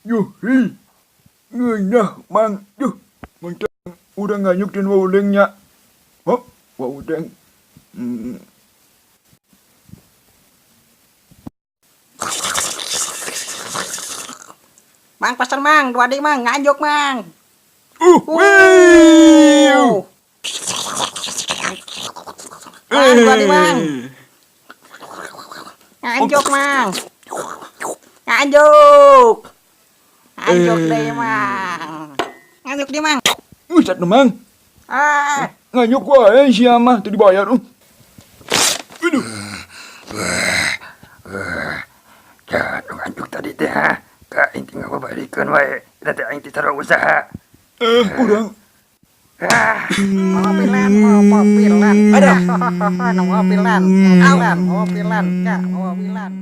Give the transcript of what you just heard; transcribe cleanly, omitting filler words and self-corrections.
Yuh, hi. Ngeunah, Mang. Duh, mantap urang nganyuk dan wawudeng nya. Hop, wawudeng. Mang pasar mang, dua deui mang, nganjuk mang. Wih. Mang, dua deui mang. Nganjuk mang. Nganjuk. Nganjuk deui mang. Nganjuk deui mang. Buset mang. Ah. Nganyuk wae sia mah teu dibayar. Aduh. Jangan nganjuk tadi teh ha. Ka aing teh ngababarikeun wae. Eta teh aing teh sarua usaha. Eh, urang. Ah. Mobilan, mobilan. Aduh, mobilan, mobilan, mobilan, ya, mobilan.